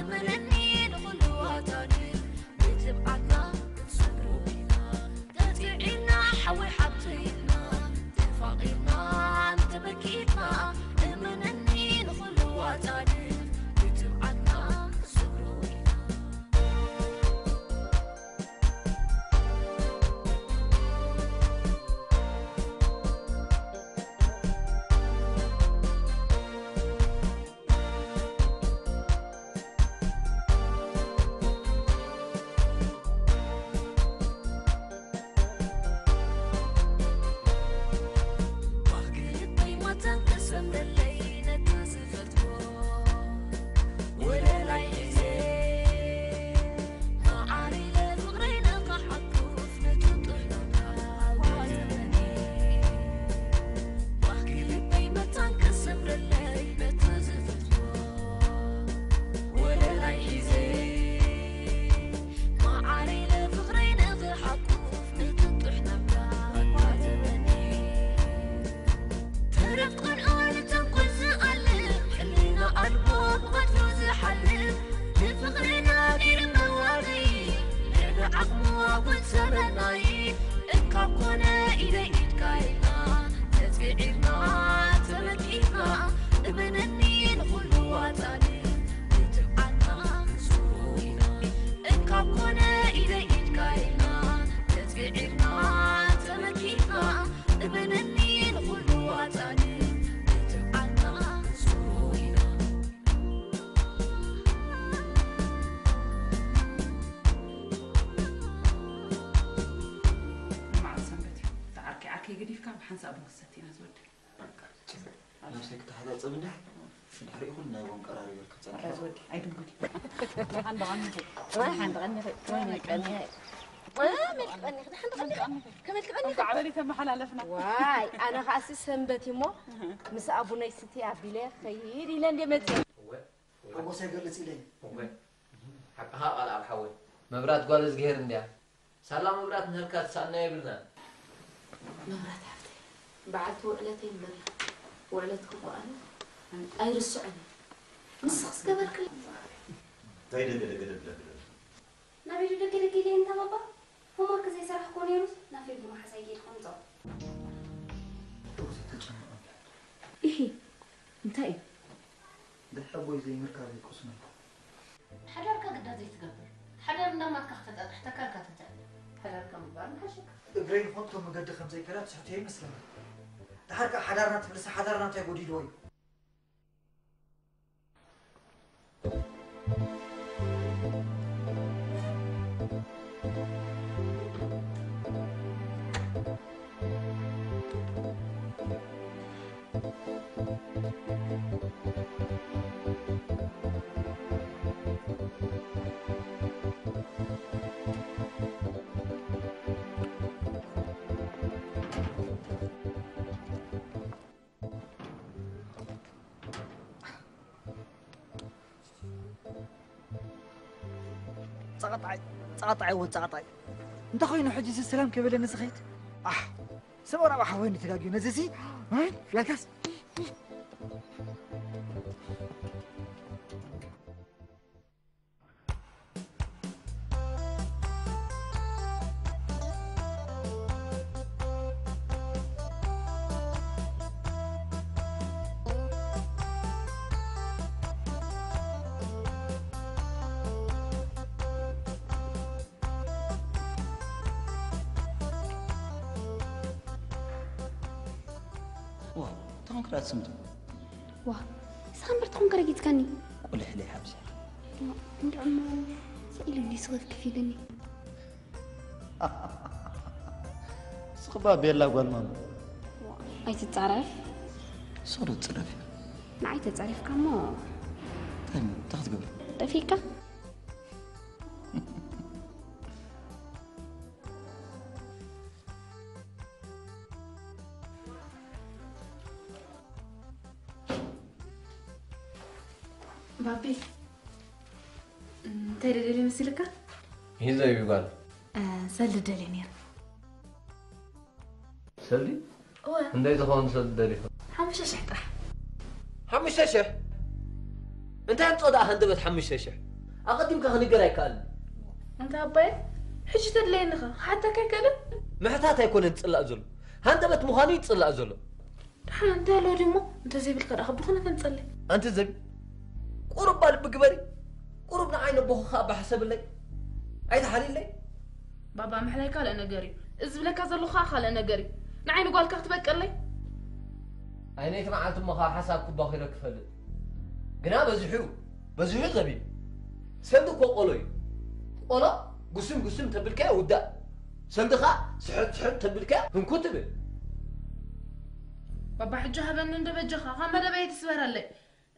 እመነኒ ንኹሉ ኣታድል ብትብዓትና ክንሰግሮ ኢና። ተጽዒርና ሓዊ ሓብቲ ኢልና ተፋቒርና እንተበኪትና። እመነኒ ንኹሉ ኣታድል ብትብዓትና ክንሰግሮ ኢና። ተረፍ ቅንኡ ንተንኮል ዝኣልም፣ ሕሊና ኣልቦ ብቐትሩ ዝሓልም፣ ንፍቕርና ገይሩ መዋረይ፣ ልዕሊ ዓቕሙ ኣጉል ሰበናይ። እንካብ ኮነ ኢደይ ኢድካ ኢልና፣ ተጽዒርና፣ ተመኪትና፣ እመነኒ ንኹሉ ዋጻኒ፣ ብትብዓትና ክንስዎ ኢና። እንካብ ኮነ ኢደይ ኢድካ ኢልና፣ ተጽዒርና፣ ተመኪትና፣ እመነኒ ንኹሉ ዋጻኒ፣ ብትብዓትና ክንስዎ ኢና። ንመዓልቲ ሰንበት እዩ። እቲ ዓርከይ ዓርከይ ገዲፍካ ብሓንሳእ ቡን ክሰቲ ኢና ዝወደይ። ነብሰይ ክተሓጻጸብ እንድሕር፣ ድሕሪኡ ኩሉ ናይ ቡን ቀራሪበ ክጸንሕ። ኧረ ዝወደይ፣ ኣይድንጉን። ሓንደ ቀኒኺ። ወይ ሓንደ ቀኒኺ። ወይ መልቀኒ። ወይ መልቀኒ። ሓንደ ቀኒኺ። ከመልቀኒ። እንኳዕ በሊ ተመሓላለፍና። ዋይ፣ ኣነ ኸኣሲ ሰንበት እሞ ምስ ኣቡነይ ስቲ ኣቢለ ኸይድ ኢለ እንደ መጽእ። እወ፣ እወ። ሓጎሰይ ገልጽ ኢለይ። እወ። ሓቅኻ ቃል ኣብ ሓወይ። መብራት ጓል እዝግሄር እንድያ። ሳላ መብራት ንህልካ ትሳእና የብልናን። መብራት ሓፍተይ፣ በዓልቲ ውዕለተይ እምበር እያ። ውዕለትኪ እኮ ኣነ ኣይርስዖን እየ። ንስኽስ ገበርክለይ? እንታይ ደገ ደገ ደገ ደገ ደገ? ናበይ ዶ ደገ ደገ ኢለ እንታ ባባ? ሆምወርክ ዘይሰራሕኩዎ ነይሩስ ናፊ ብመሓዛይ ከይደ ከምጽኦ። ኢሂ፣ እንታይ እዩ? ድሕሪ ኣቦይ ዘይምርካበይ ቁስነልኩ። ሓዳርካ ግዳ ዘይትገብር፣ ሓዳር እንዳማትካ ክተጣጥሕ ተካልካ ትትዕል። ሓዳርካ ምግባር ምሓሸካ። እግረይ ንኸንቱ መገዲ ከም ዘይከዳ ትስሕቶ ይመስለኒ። ድሓር ከኣ ሓዳርና ትብልሲ፣ ሓዳርና እንታይ ጎዲልዎ እዩ? ጸቐጣይ፣ ጸቐጣይ፣ እወ፣ ጸቐጣይ። እንታይ ኮይኑ ሕጂ እዚ ሰላም ከይበለኒ ዝኸይድ? ኣሕ፣ ሰብ ወራባ ሓወይ ንተጋግዩ ነዚ እዚ፣ እ? ያልካስ? ዋው፣ እንታይ ኮንካ ደኣ ትስምቶ? ዋ፣ ንስኻ እምበር ተኾንካ ረጊጽካኒ። ቁልሕለይ ሓብሳ። ዋ፣ እንድዕሞ ስኢሉኒ ስኽፍክፍ ኢሉኒ። ስኽባ ቤላ ጓል ማማ። ዋ፣ ኣይትጻረፍ። ስኽዶ ትጽረፍ። ንዓይ ተጻሪፍካ እሞ። እንታይ እሞ? እንታይ ክትገብር? ጠፊእካ? ባቢ፣ እንታይ ደደልየ መሲልካ? ሂዘ እዩ ጓል። እ፣ ሰልዲ ደልየ ነይረ። ሰልዲ? እወ። ክንደይ ዝኸውን ሰልዲ ደሊኻ? ሓሙሽተ ሽሕ ጥራሕ። ሓሙሽተ ሽሕ? እንታይ ኣምጾ ደኣ ሃንደበት ሓሙሽተ ሽሕ? ኣቐዲምካ ክንገር ኣይከኣልን። ኣንታ ኣባየ፣ ሕጂ ተድለየኒ ኸ ክሓተካ ኣይክእልን? ምሕታት ኣይኮነን ዝጽላእ ዘሎ፣ ሃንደበት ምዃኑ እዩ ዝጽላእ ዘሎ። ደሓን እንታይ ኣሎ ድሞ? እንተዘይብልካ ደኣ ካብ ድኾነ ከንጸለይ። ኣንቲ ዘቢ፣ ቁሩብ ልቢ ግበሪ። ቁሩብ ንዓይ ነቦኺ ከኣ ባሕሰብለይ። ኣይትሓልይለይ። ባባ፣ ምሕላይ ካልእ ነገር እዩ። እዚ ዝብለካ ዘለኹ ከኣ ካልእ ነገር እዩ። ንዓይ ንጓልካ ክትበቀለይ? ኣይ ነይቲ መዓልቲ እሞ ከኣ ሓሳብ ክባኺረ ክፈልጥ። ግና በዚሑ እዩ። በዚሑ ዘቢብ። ሰልዲ እኮ ቆሎ እዩ። ቆሎ ጉስም ጉስም ተብልካዮ ውዳእ። ሰልዲ ከኣ ስሕት ስሕት ተብልካዮ ህንኩ ትብል። ባባ፣ ሕጂ ሃበኒ እንዶ በጃኻ፣ ካብ መደበይ ትስበረለይ።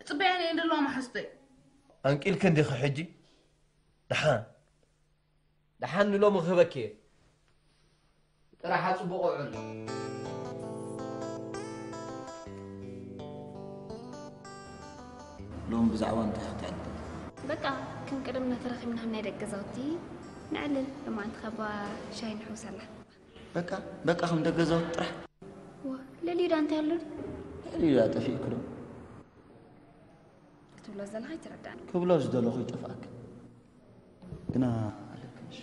እጽበየን እየ እንደለዋ መሓዝተይ። ኣንቂልኪ እንዲኺ ሕጂ? ደሓን። ደሓን ንሎሚ ክህበኪ እየ። ጥራሕ ኣጽብቑ ውዕል። ሎሚ ብዛዕባ እንታይ ክትዕልል? በቃ፣ ከም ቀደምና ተራኺብና ናይ ደገ ገዛውቲ ነዕልል። ሎማዓንቲ ካባ ሻሂ ንሕውሰላ። በቃ፣ በቃ፣ ከም ደገ ገዛውቲ ጥራሕ? ዋ፣ ለልዩ ዳ እንታይ ኣሎ? ለልዩ ዳ ጠፊእኪ ዶ? ክትብሎ ዘለኻ ኣይተረዳእን። ክብሎ ዝደለኹ ይጠፍኣኪ። ግና ኣለክንሽ፣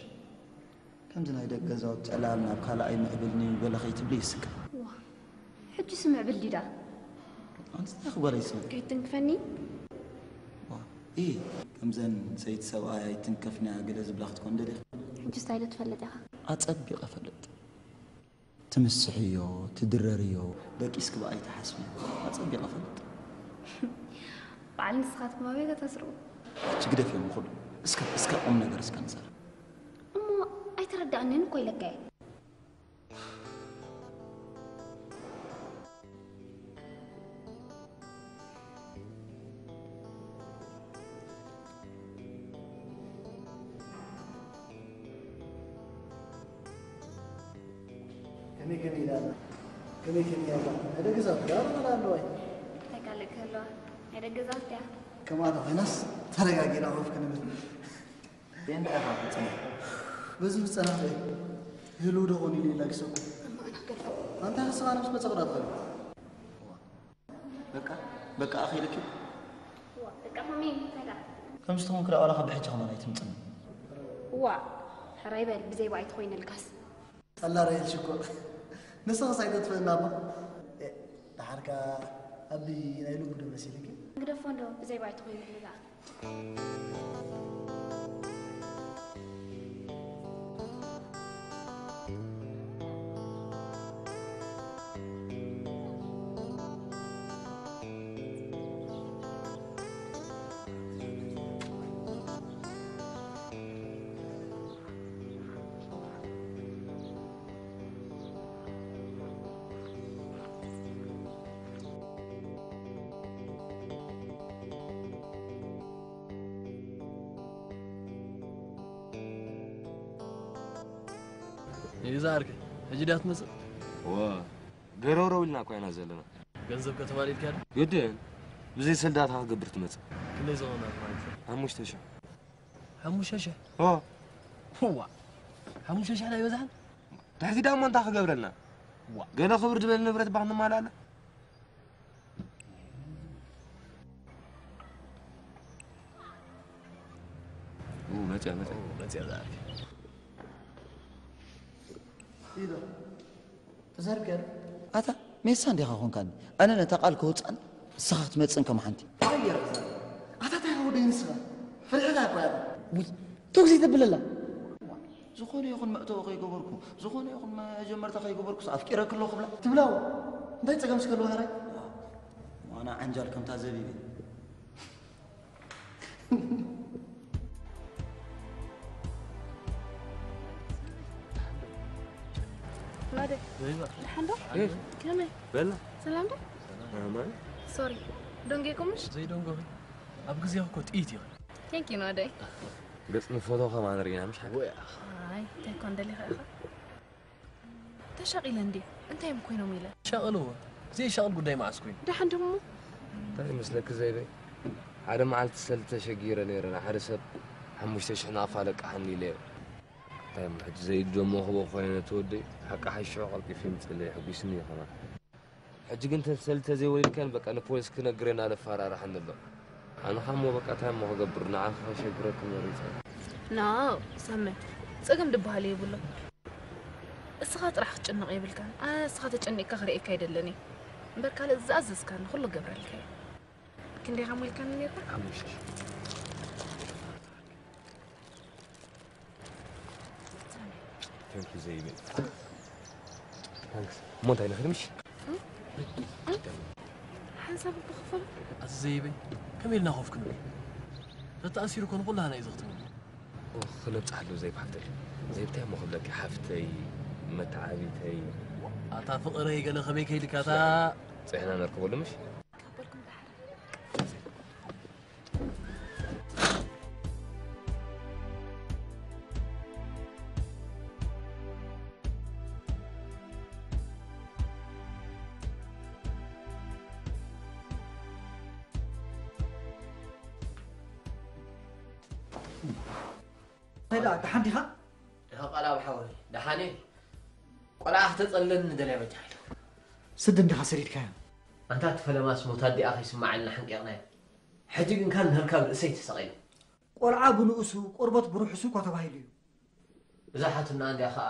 ከምዚ ናይ ደገ ገዛውቲ ዕላል ናብ ካልኣይ ምዕብልኒ ገለ ከይትብሊ ይስከ። ዋ፣ ሕጂ ስምዕ ብልዲ ዳ? ኣንስታይ ክጓለይ ስምዕ። ከይትንክፈኒ? ዋ፣ ኢ፣ ከምዘን ሰይቲ ሰብኣይ ኣይትንከፍንያ ገለ ዝብላ ክትኮን ደሊኻ? ሕጂ ስታይለ ትፈልጥ ኢኻ? ኣጸቢቐ ፈልጥ። ትምስሕዮ፣ ትድረርዮ፣ ደቂስኪ ብኣይ ትሓስቢ። ኣጸቢቐ ፈልጥ። በዓል ንስኻትኩም ኣበይ ከተስርኡ? ሕጂ ግደፍዮም ኩሉ። እስከ፣ እስከ ቁም ነገር እስከ ንዛረብ። እሞ ኣይተረዳእንን እኮ ኢለካ እየ። ከመይ ከመይ ኢላ ኣላ? ከመይ ከመይ ኣላ? ናይ ደገ ገዛውቲ ዶ ኣላ ኣለዋ? እንታይ ካልእ ክህልዋ? ናይ ደገ ገዛውቲ እያ። ከምኣ ተኾይናስ ተረጋጊና ኮፍ ክንብል። እንታይ ኢኻ ክትጽንሕ? በዚ ምጸናሕ እየ። ህልው ዶ ኾን ኢሉ ኢላ ግሰኩ። ኣንታ ንስኻ ነብስ መጸቕራ ትኾን። በቃ፣ በቃ ኣኺልኪ። ዋ፣ በቃ ከመይ እንታይ ደኣ? ከምዚ ትኹን ክዳ ዋላ ካብ ብሕጂ ከማን ኣይትምጽኒ። ዋ፣ ሕራይ በል፣ ብዘይ ብኣይ ተኾይነልካስ። ጠላር የልሽ እኮ። ንስኽስ ኣይተጥፍእና እሞ። ኤ፣ ደሓርካ ኣቢ ናይ ልቡ ዶ መሲልኪ? ግደፎ እንዶ፣ ብዘይ ብኣይ ተኾይነሉ ደኣ። ይዛ ዓርከይ፣ ሕጂ ድያ ትመጽእ? እወ፣ ገረውረው ኢልና እኮ ኢና ዘለና። ገንዘብ ከተማሊልካ ዶ? ግድን፣ ብዘይ ሰልዲ ኣታ ክገብር ትመጽእ። ክንደይ ዝኾነ ማለት እዩ? ሓሙሽተ ሽሕ። ሓሙሽተ ሽሕ? ኦ። ዋ፣ ሓሙሽተ ሽሕ ኣይበዝሓን? ትሕቲ ዳሞ እንታይ ክገብረልና? ዋ። ገለ ክብር ዝበል ንብረት ባኽ ንማልኣለ። ኡ፣ መጽያ፣ መጽያ። ኡ፣ መጽያ ዛሬ። ኢዶ። ተዛሪብካዮ ዶ? ኣታ ሜሳ እንዲኻ ኾንካኒ። ኣነ ነታ ቃል ከውጽኣን ንስኻ ክትመጽእን ከም ሓንቲ። ኣየር ተዛሪብ። ኣታ እንታይ ወደይ ንስኻ? ፍርሕኻ እኮ እያ። ውይ፣ ተው ዘይተብለላ። ዝኾነ ይኹን መእተዊ ከይገበርኩ፣ ዝኾነ ይኹን መጀመርታ ከይገበርኩስ ኣፍቂረኪ ኣለኹ ክብላ ትብላ። እንታይ ጸገም ስከልዋ ሕራይ? ዋና ዓንጃል ከምታ ዘቢብ። ናደ፣ ዘይባ። ደሓን ዶ? እህ። ከመይ? በላ። ሰላም ዶ? ኣማን። ሶሪ፣ ደንጌኩምሽ? ዘይደንጎኺ። ኣብ ግዜ እኮ ጥይት እዩ። ቴንክ ዩ ናደ። ገጽ ንፎቶ ከማን ርኢና ምሽ ሓቂ። ወይ ኣኻ። ኣይ፣ እንታይ ኮን ደሊኻ ኢኻ? ተሻቒለ እንድየ። እንታይ እዮም ኮይኖም ኢለ? ሸቕልዎ። ዘይሸቕል ጉዳይ መዓስ ኮይኑ? ደሓን ድሞ? እንታይ ይመስለኪ ዘይበይ? ሓደ መዓልቲ ሰልዲ ተሸጊረ ነይረ፣ ንሓደ ሰብ ሓሙሽተ ሽሕ ናቕፋ ለቅሓኒ ኢለዮ። እንታይ እሞ ሕጂ ዘይእግዶ መኽቦ ኮይነ ትወደይ? ሓቂ ሓይሾ ቀልጢፉ ይምፅለይ፣ ሕጒስኒ እዩ ከማን። ሕጂ ግን ተሰልዲ ተዘይወሊድካን በቃ ንፖሊስ ክነግረና ለፋራርሓኒ ኣሎ። ኣነ ኸኣ እሞ በቃ እንታይ እሞ ክገብር፣ ንዓኺ ከሸግረኪ መሪጸ። ና ሳመ፣ ጸገም ዝበሃል የብሎ። እስኻ ጥራሕ ክትጭነቕ የብልካን። ኣነ እስኻ ተጨኒቕካ ክርእየካ ኣይደልን እየ። እምበር ካልእ ዝኣዘዝካኒ ኩሉ ክገብረልካ እየ። ክንደይ ኢኻ ሞልካኒ ነይርካ? ሓሙሽተ ሺሕ። Thank you ዘይበይ። Thanks። እሞ እንታይ ንኽድ ምሽ? ሓንሳብ እኮ ክፈል። ኣዚ ዘይበይ፣ ከመይ ኢልና ኮፍ ክንብል? ተተኣሲሩ ኮን ኩላህና እዩ ዘኽትመና። ኦህ፣ ክነብጽሓሉ ዘይብ ሓፍተይ። ዘይብታይ እሞ ክብለኪ ሓፍተይ፣ መተዓቢተይ። ኣታ ፍቕረይ ገለ ከመይ ከይልካ ኣታ ጽሕና ነርክበሉ ምሽ? እንታይ ደኣ ደሓን ዲኻ? ኢኻ ቃል ኣብ ሓወይ ደሓን እየ። ቆልዓ ክተጸልለኒ ንደልያ በጃ ኢለ። ስዲ እንዲኻ ሰዲድካዮ። ኣንታ እቲ ፈለማስ ሞት ኣዲኣ ከይስምዓልና ሓንቂቕናዮ። ሕጂ ግን ካን ነርካብ ርእሰይ ተሰቒሉ። ቆልዓ ብንኡሱ ቆርበት ብርሑሱ እኳ ተባሂሉ እዩ። እዛ ሓትንኣ እንድያ ኸኣ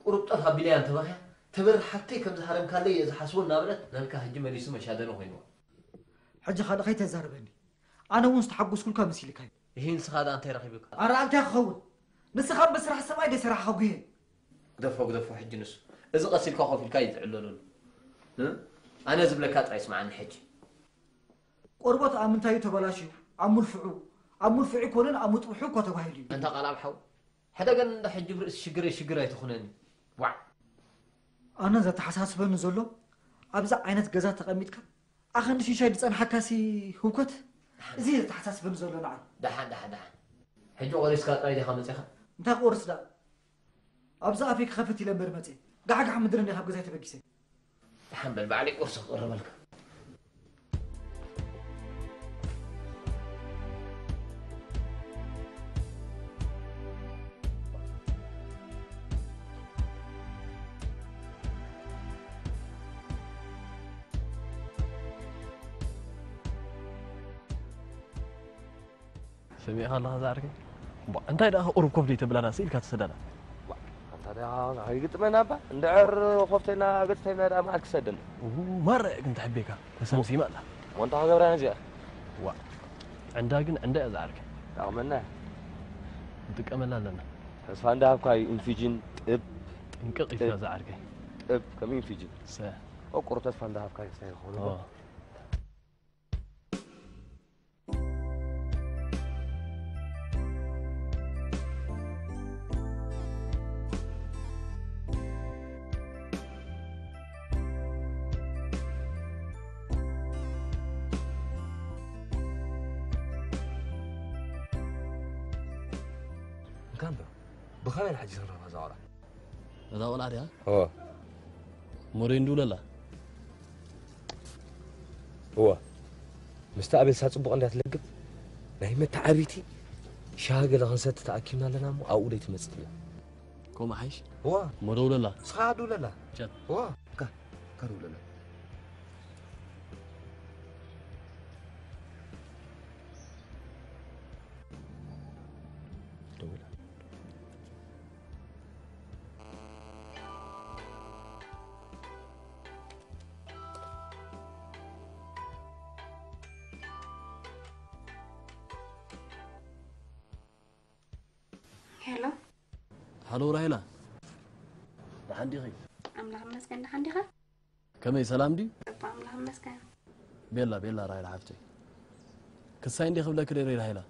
ቁሩብ ጠፍ ኣቢለያ እንተበኽያ ተበርር ሓፍተይ ከም ዝሃረምካለይ እየ ዝሓስቦ እናበለት ነርካ ሕጂ መሊሱ መሻደኒ ኮይንዋ። ሕጂ ካልእ ከይተዛርበኒ። ኣነ እውን ዝተሓጎስኩልካ መሲልካ እዩ። ይሄ ንስኻ ደኣ እንታይ ረኺቡካ? ኣረ ኣንታይ ክኸውን? ንስኻ እምበር ስራሕ ሰብኣይ ደይ ሰራሕኻ ጉሄ። ግደፎ ግደፎ ሕጂ ንሱ። እዚ ቀስ ኢልካ ኮፍ ኢልካ እዩ ዝዕለለሉ። እ? ኣነ ዝብለካ ጥራይ ስምዓኒ ሕጂ። ቆርበት ኣብ ምንታይ እዩ ተበላሽዩ? ኣብ ሙልፍዑ። ኣብ ሙልፍዑ ኣይኮነን ኣብ ምጥብሑ እኮ ተባሂሉ እዩ። ኣንታ ቃል ኣብ ሓው። ሕደገን እንዳ ሕጂ ብርእሲ ሽግረይ ሽግር ኣይትኹነኒ። ዋዕ። ኣነ ዘተሓሳስበኒ ዘሎ ኣብዚ ዓይነት ገዛ ተቐሚጥካ ኣኸንዲ ሽሻይ ዝጸንሓካሲ ህውከት እዚ እዩ ዘተሓሳስበኒ ዘሎ ንዓይ። ደሓን ደሓን ደሓን። ሕጂ ቆሪስካ ጥራይ ዲኻ መጺኻ? እንታይ ክቆርስ ደኣ? ኣብዚ ኣፈይ ክኸፍት ኢለ እምበር መጺኤ ጋሕጋሕ ምድሪ እንዲየ ካብ ገዛይ ተበጊሰ። ደሓን በል ባዕለይ ቁርሲ ክቕርበልካ። ሰሚዕኻ ኣለኻ ዝዓርከይ? እባ እንታይ ደኣ ቁሩብ ኮፍ ደይተብላና ስኢልካ ትሰዳና። ኣንታ ደኣ ከይግጥመና እባ እንድሕር ኮፍ ተይልና ገጽ ተይልና ደኣ መዓት ክሰደና። እው ማራ እያ ግን ተሕቤካ ተሰምሲማ ኣላ። እሞ እንታይ ክገብራ ነዚኣ? ዋ ዕንዳ ግን ዕንዳ እያ ዝዓርከይ። ጠቕመና እያ። ክንጥቀመላ ኣለና። ተስፋ እንዳሃብካ እዩ ኢንፊጅን ጥብ ጥንቅቕ ኢልካ ዝዓርከይ። ጥብ ከም ኢንፊጅን። ሰ ቁሩብ ተስፋ እንዳሃብካ እዩ እንታይ ይኸውን እሞ። እንካንዶ ብኸመይ ሓጂ ክንረኽባ እዛ ቆልዓ? እዛ ቆልዓ ድያ? እወ። ሞሬ እንድውለላ። እወ። ምስቲ ኣቤልሳ ጽቡቕ እንድያ ትለግብ ናይ መተዓቢቲ ሻሂ ገለ ክንሰቲ ተኣኪብና ኣለና እሞ ኣብኡ ደይ ትመጽእ ትብላ። ከምኡ ሓይሽ? እወ። እሞ ደውለላ። ንስኻ ደውለላ። ቻት። እወ። እካ እካ ደውለላ። ደውላ። ሄሎ ሃሎ ራሄላ፣ ደሓን ዲኺ? ኣምላኽ ይመስገን፣ ደሓን ዲኻ? ከመይ ሰላም ድዩ? እባ ኣምላኽ ይመስገን። ቤላ ቤላ ራሄላ ሓፍተይ፣ ክሳይ እንዴ ክብለኪ ደይረ ራሄላ።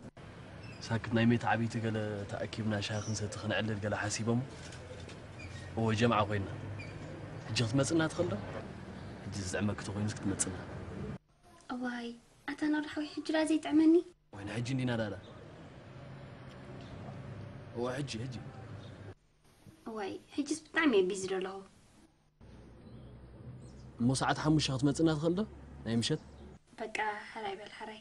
ሳክት ናይ ሜት ዓቢይቲ ገለ ተኣኪብና ሻሂ ክንሰቲ ክንዕልል ገለ ሓሲቦም እዎ ጀምዓ ኮይና። ሕጂ ክትመጽና ትኽእል ዶ? ሕጂ ዝጥዕመኪ ተኾይኑስ ክትመጽና። እዋይ ኣታ ናብራ ሓወይ ሕጂ ደኣ ዘይጥዕመኒ። ወይ ንሕጂ እንዲና ዳዳ። እዋ ሕጂ ሕጂ። እዋይ ሕጂስ ብጣዕሚ እየ ቢዚ ዘለኹ። እሞ ሰዓት ሓሙሽተ ክትመጽና ትኽእል ዶ? ናይ ምሸት? በቃ ሕራይ በል ሕራይ።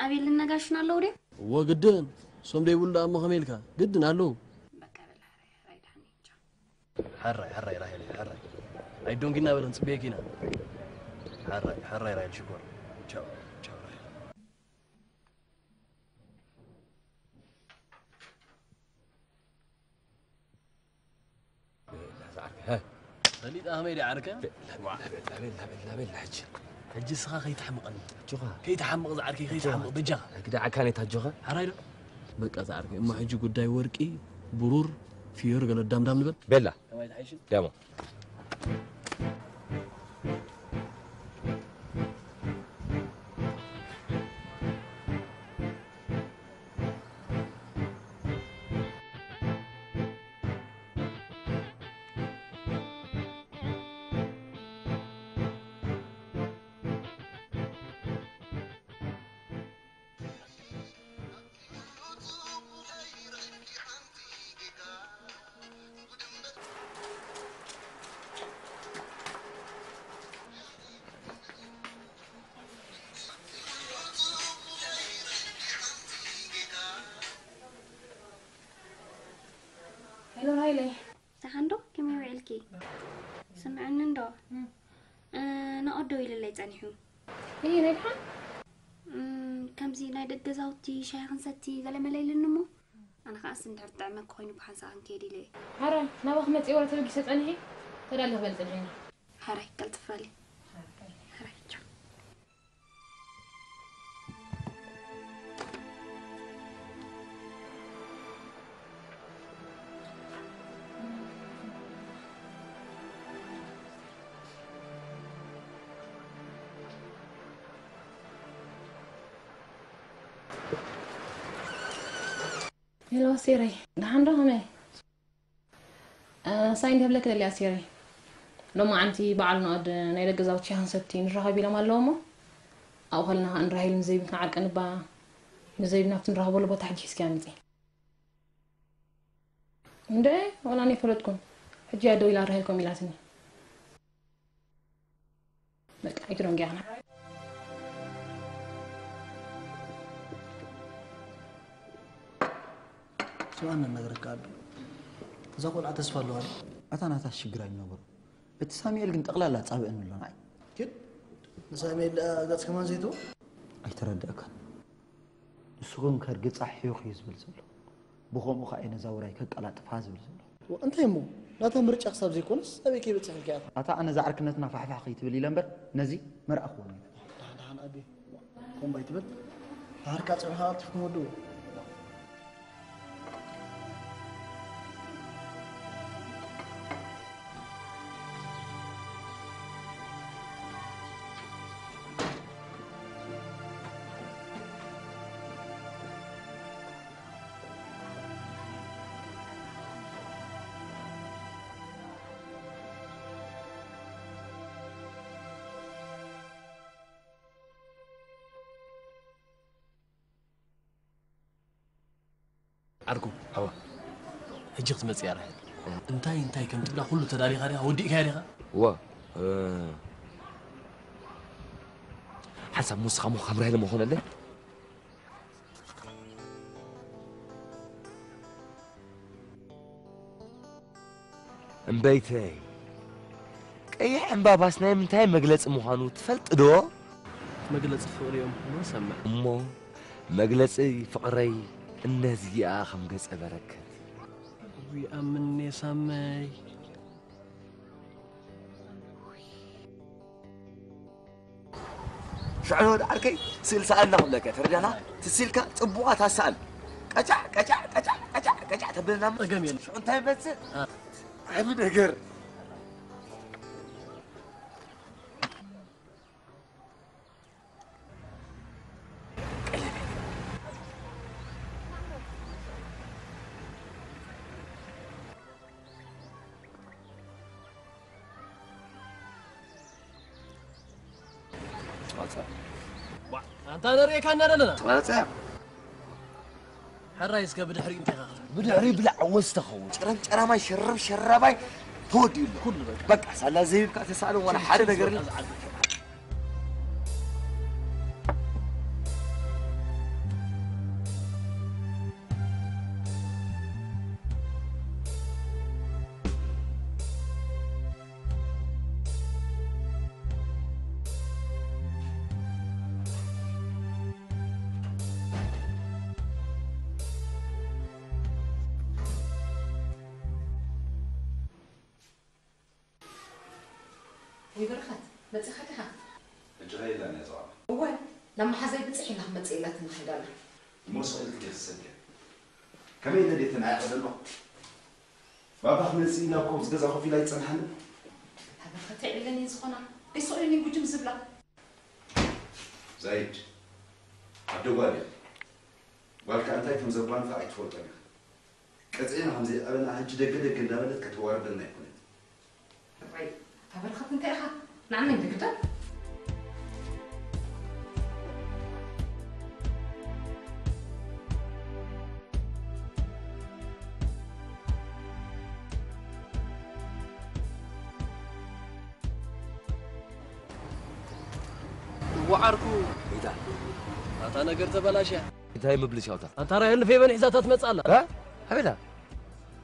ኣቤልን ነጋሽን ኣለዉ ድዮም? እወ ግድን። እሶም ደይብሉ ደኣ እሞ ከመይ ኢልካ? ግድን ኣለዉ። በቃ በል ሕራይ ሕራይ ድሓን ቻው። ሕራይ ሕራይ ራሄለይ ሕራይ ኣይዶንጊና በለን ጽበየኪና። ሕራይ ሕራይ ራሄል ሽኮር ቻው ቻው ራሄል። ፈሊጣ ከመይ ደኣ ዓርከ? ቤላ፣ ቤላ፣ ቤላ፣ ቤላ፣ ቤላ፣ ሕጂ። ሕጂ እስኻ ከይትሓምቐኒ። ኣጆኻ። ከይትሓምቕ ዝዓርከይ፣ ከይትሓምቕ በጃኻ። ሕጂ ደኣ ዓካነይ ኣጆኻ። ሓራይ ዶ? በቃ ዝዓርከይ፣ እሞ ሕጂ ጉዳይ ወርቂ፣ ብሩር፣ ፍዮሪ ገለ ዳምዳም ንበል። ቤላ። ከማይ ትሓይሽን? ዳሞ። ሄሎ ሃይለይ። ደሓን ዶ? ከመይ ውዒልኪ? ስምዕኒ እንዶ? እም። እ፣ ናኦድ ደዊሉለይ ጸኒሑ። እይ፣ ናይ ደሓን? እም፣ ከምዚ ናይ ደገ ገዛውቲ ሻሂ ክንሰቲ ገለ መለ ኢሉኒ እሞ፣ ኣነ ኸኣስ እንድሕር ትጥዕመኪ ኮይኑ ብሓንሳእ ክንከይድ ኢለ እየ። ሓራይ፣ ናባኺ መጺኤ ዋላ ተበጊሰ ጸኒሐ፣ ተዳሊ ክበል ጸኒሐ። ሓራይ፣ ቀልጥፍ በሊ። ሓራይ፣ ቻው። ሄሎ፣ ኣሴረይ፣ ደሓን ዶ? ከመይ? እ፣ ሳይን ክብለኪ ደልየ ኣሴረይ። ሎማዓንቲ በዓል ናኦድ ናይ ደገ ገዛውቲ ሻሂ ክንሰቲ ንራኸብ ኢሎም ኣለዉ እሞ፣ ኣብኡ ከለና ኸኣ ንራሄልን ዘይብን ክንዓርቀን እባ፣ ንዘይብን ኣብቲ ንራኸበሉ ቦታ ሕጂ ሒዝክያ ምጺ። እንደ፣ ዋላ ኣነ ኣይፈለጥኩን። ሕጂ እያ ደዊላ ራሄል ከምኡ ኢላትኒ። በቃ ኣይትደንግያ። ስማዕ፣ ነነግረካ ኣቢ፣ እዛ ቆልዓ ተስፋ ኣለዋ። ኣታ ናታ ሽግር ኣይነበሮ። እቲ ሳሙኤል ግን ጠቕላላ ጻብእን ኣሎ ንዓይ። ግን ንሳሙኤል ደኣ ገጽ ከማን ዘይትዎ? ኣይተረድኣካን። ንሱ ግን ከርግጻ ሒኽ እዩ ዝብል ዘሎ። ብኸምኡ ኸኣ እየ ነዛ ውራይ ከቀላጥፋ ዝብል ዘለኹ። ዋ፣ እንታይ እሞ? ናታ ምርጫ ክሳብ ዘይኮነስ ኣበይ ከይበጽሕ ኢልካ ኢኻ? ኣታ ኣነ እዛ ዕርክነትና ፋሕፋሕ ከይትብል ኢለ እምበር ነዚ መርኣኽዎ ነይረ። ደሓን፣ ደሓን ኣቢ። ኮምባይ ትብል። ድሓር ካብ ጽባሕ ቀልጢፍኩም ወድኡ። ዓርኩ፣ ኣዋ። ሕጂ ክትመጽእ እያ ራሄል። እንታይ እንታይ ከም ትብላ ኩሉ ተዳሊኻ ዲኻ? ወዲእካዮ ዲኻ? እወ፣ እ፣ ሓንሳብ ምስኻ እሞ ከም ራሄል እሞ ኾነለይ። እምበይተይ፣ ቀይሕ ዕምባባስ ናይ ምንታይ መግለጺ ምዃኑ ትፈልጢ ዶ? መግለጺ ፍቕሪ እዮም፣ እሞ ሰምዕ። እሞ መግለጺ ፍቕረይ እነዚኣ ከም ገጸ በረከት። ውይ፣ ኣምኔ ሳመይ። ሽዑ ወዲ ዓርከይ፣ ስእል ሰኣልና ክብለካ፣ ተረዳና? ትስኢልካ ጽቡቓት ኣሰኣል። ቀጫዕ፣ ቀጫዕ፣ ቀጫዕ፣ ቀጫዕ፣ ቀጫዕ ተብለና እሞ። ጸገም የለን። ሽዑ እንታይ ይመጽእ? አ። ዓቢ ነገር። ኣንታ ንርእየካ እናደለና። ተባረጸ። ሕራይ እስከ ብድሕሪኡ እንታይ ኢኻ ክትብል? ብድሕሪ ብላዕ ወዝ ተኸውን። ጨረም ጨራማይ ሸረብ ሸራባይ ተወዲኡ ኣሎ። ኩሉ በቃ። በቃ፣ ሳላ ዘይብካ ተሳእሎ ዋላ ሓደ ነገር የለን። ይበርኸት፣ መጺኻ ዲኻ? ሕጂ ከይላን እያ ዛዕባ። እወ፣ ናብ መሓዛይ ብጽሕ ኢላ ክትመጽእ ኢላትኒ ከይዳ ኣላ። እሞ ስቕ ኢልኪ ዲኺ ትሰድያ? ከመይ ደልየትኒ ኣይዕቕደሎ? ባባ ክመጽእ ኢላ እኮ ኣብዚ ገዛ ኮፍ ኢላ ኣይትጸንሓንን። እታ በርኸት የዕልለኒ ዝኾና። ደይ ስቕ ኢሉኒ ጉጅም ዝብላ። ዛይድ፣ ዓዲ ጓል እያ። ጓልካ እንታይ ከም ዘጓንፋ ኣይትፈልጦን ኢኻ። ቀጺዕና ከም ዘይዕበና ሕጂ ደገ ደገ እንዳበለት ከተዋርደና ኣይኮነትን። ራይ፣ እታ በርኸት እንታይ ኢኻ? ንዓመይ ንግዳ? ወዓርኩ። ኢታ። ኣታ ነገር ተበላሽያ። እንታይ ምብልሽ ኣውታ? ኣንታ ራይ ህልፍ የበን ሒዛታ ትመጽእ ኣላ። እ? ሓቤታ?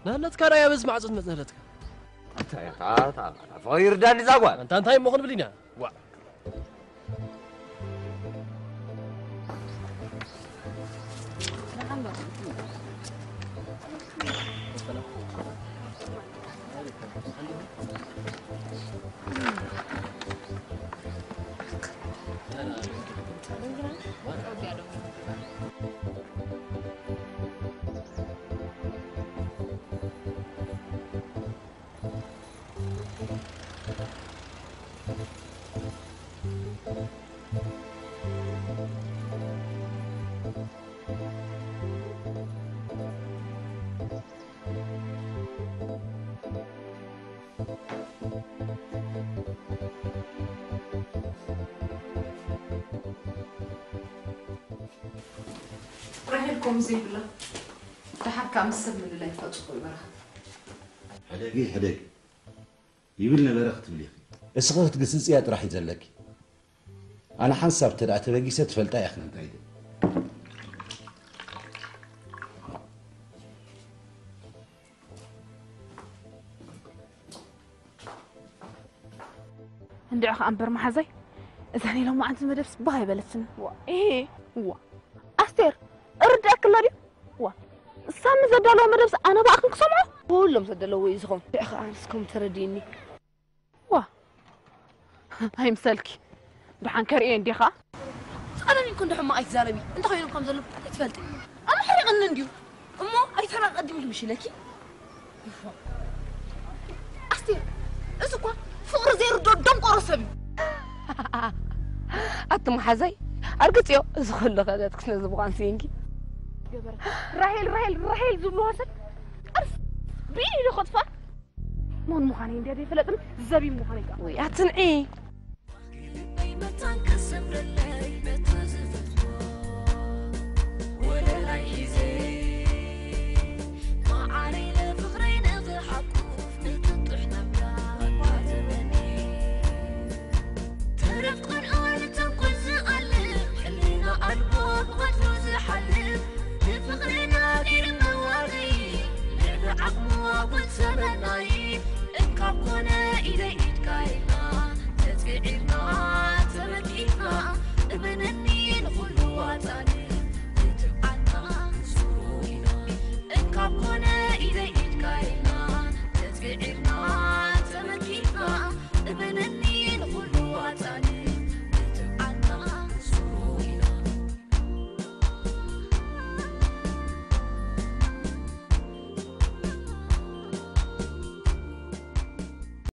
ናህለትካ ራይ ኣበዝ ማዕጾ ትመጽእ ናህለትካ። ኣታ፣ ኣታ፣ ኣታ፣ ኣታ፣ ፍቕሪ ይርዳኒ እዛ ጓል። ኣንታ እንታይ እሞ ክንብል ኢና? ዋ። ራሄል ከምኡ ዘይብላ፣ ደሓር ከኣ ምስ ሰብ ምልላይ ፈጹ ይበርሃ። ሕደጊ፣ ሕደጊ ይብል ነበረ ክትብሊ ኢኺ። እስኺ ክትግስጽያ ጥራሕ እዩ ዘለኪ። ኣነ ሓንሳብ እንተ ደኣ ተበጊሰ ትፈልጣ ኢኺ። እንታይ ደ? እንድዒ ኸኣ እምበር መሓዛይ፣ እዛ ናይ ሎማዓንቲ መደብስ ባህ ኣይበለትንን። ዋ፣ ኤሄ። ዋ፣ ኣስቴር፣ እርድኣክላ ድዩ? ዋ፣ ሳሚ ዘዳለዎ መደብስ ኣነ ብኣኽን ክሰምዖ? ኩሎም ዘዳለዎ እዩ ዝኸውን። እንድዒ ኸኣ ኣነስ ከምኡ ተረዲእኒ። ዋ፣ ኣይምሰልኪ። ደሓን ከርእየ እንዲኻ? ጻዕዳን እኮ እንዶ ሕማቕ ኣይትዛረቢ። እንታይ ኮይኖም ከም ዘለዉ ኣይትፈልጢ። ኣነ ሓሪቕኒ እንድዩ። እሞ ኣይተራ ቀዲምኪ ምሽ ኢለኪ። ኣስቴር፣ እዚ እኳ ፍቕሪ ዘይርድኦ ደንቆሮ ሰብ እዩ። ኣቲ መሓዛይ፣ ኣርግጽዮ፣ እዚ ኩሉ ከደትክስ ነዚ ብቋንስየንኪ። ራሄል፣ ራሄል፣ ራሄል ዝብልዋ ሰብ፣ ኣርስ፣ ብኢድ ኢዶ ከጥፋ? መን ምዃነይ እንድያ ዘይፈለጥን ዘቢብ ምዃነይ ከኣ። ወይ ኣትንዒ፣